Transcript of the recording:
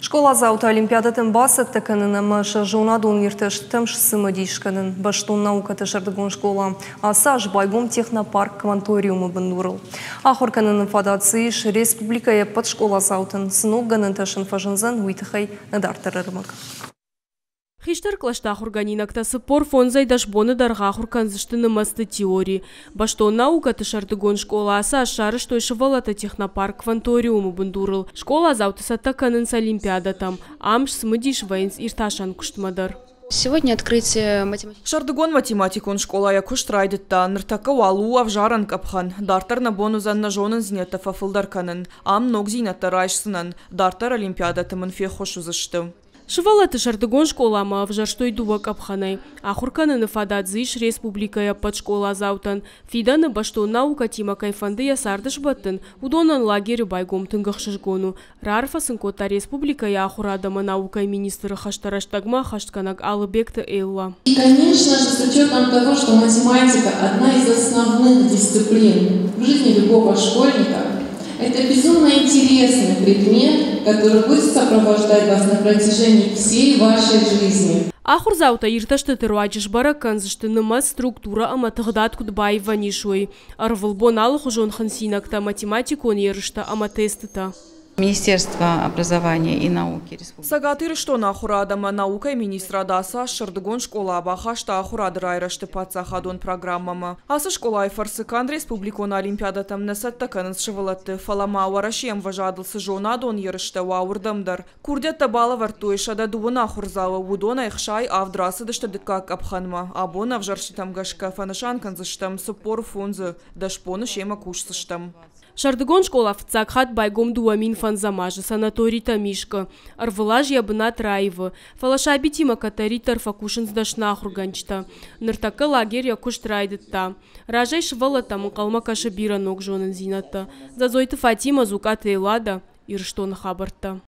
Скъоладзауты олимпиадӕтӕм бацӕттӕ кӕнын ӕмӕ сӕ зонадон иртӕстытӕм сцымыдис кӕнын. Бӕстон наукӕты сӕрдыгон скъола ацы аз байгом технопарк Кванториумы бындурыл. Ахуыр кӕныны фадат дзы ис республикӕйы ӕппӕт скъоладзаутӕн. Цы ног гӕнӕнтӕ сын фӕзындзӕн, уый тыххӕй нӕ дарддӕр ӕрмӕг. Хистӕр кълӕсты ахуыргӕнинӕгтӕ 45-ӕй 10 боны дӕргъы ахуыр кӕндзысты нымӕцты теори. Бӕстон наукӕты сӕрдыгон скъола ацы аз сарӕзтой сывӕллӕтты технопарк Кванториумы бындурыл. Скъоладзауты цӕттӕ кӕнынц олимпиадӕтӕм. Ам сцымыдис вӕййынц иртасӕн куыстмӕ дӕр. Сегодня открытие математического Сӕрдыгон математикон скъола йӕ куыст райдыдта. Ныртӕккӕ уал у ӕвзарӕн къӕпхӕн. Дарддӕр нӕ бон уыдзӕн нӕ зонындзинӕдтӕ фӕфылдӕр кӕнын. Ам ногдзинӕдтӕ райсдзынӕн. Дарддӕр олимпиадӕты мын феххуыс уыдзысты. Сывӕллӕтты сӕрдыгон скъоламӕ ӕвзӕрстой дыууӕ къӕпхӕнӕй. Ахуыр кӕныны фадат дзы ис республикӕйы ӕппӕт скъоладзаутӕн. Фидӕны бӕстон наукӕтимӕ кӕй фӕнды йӕ царды сбӕттын, уыдонӕн лагеры байгом тынг ӕхсызгон у. Раарфӕ сын кодта республикӕйы ахуырад ӕмӕ наукӕйы министры хӕстӕ рӕстӕгмӕ ӕххӕстгӕнӕг Алыбегты Эллӕ. И, конечно же, с учетом того, что математика одна из основных дисциплин в жизни любого школьника, это безумно интересный предмет, который будет сопровождать вас на протяжении всей вашей жизни. Ахуырдзаутӕ иртӕстыты руаджы сбӕрӕг кӕндзысты нымӕц, структурӕ ӕмӕ тыгъдад куыд баивӕн ис, уый. Ӕрвылбон алыхуызон хынцинӕгтӕ, математикон ерыстӕ ӕмӕ тестытӕ. Министерство образования и науки Республики. Цӕгат Ирыстоны ахуырад ӕмӕ наукӕйы министрад ацы аз сӕрдыгон скъола бахаста ахуырады райрӕзты паддзахадон программӕмӕ. Ацы скъолайы фӕрцы канд республикон олимпиадӕтӕм нӕ цӕттӕ кӕнынц сывӕллӕтты, фӕлӕ ма Уӕрӕсейы ӕмвӕзадыл цы зонадон ерыстӕ уа, уырдӕм дӕр. Курдиӕттӕ балӕвӕрдтой 130 ахуырдзауы, уыдонӕй 67 рацыдысты дыккаг къӕпхӕнмӕ. Абон ӕвзӕрстытӕм гӕсгӕ фӕнысан кӕндзыстӕм 45-ы, 10 боны семӕ кусдзыстӕм. Сӕрдыгон скъола фыццаг хатт байгом 2005 азы санаторий Тӕмискъы. Ӕрвылаз йӕ бынат раивы, фӕлӕ сабитимӕ кӕддӕриддӕр фӕкусынц дӕсны ахуыргӕнджытӕ. Ныртӕккӕ лагерь йӕ куыст райдыдта. Разӕй сывӕллӕттӕм ӕнхъӕлмӕ кӕсы бирӕ ног зонындзинӕдтӕ. Дзӕдзойты Фатимӕ, Дзукъаты Эллада, Ирыстоны хабӕрттӕ.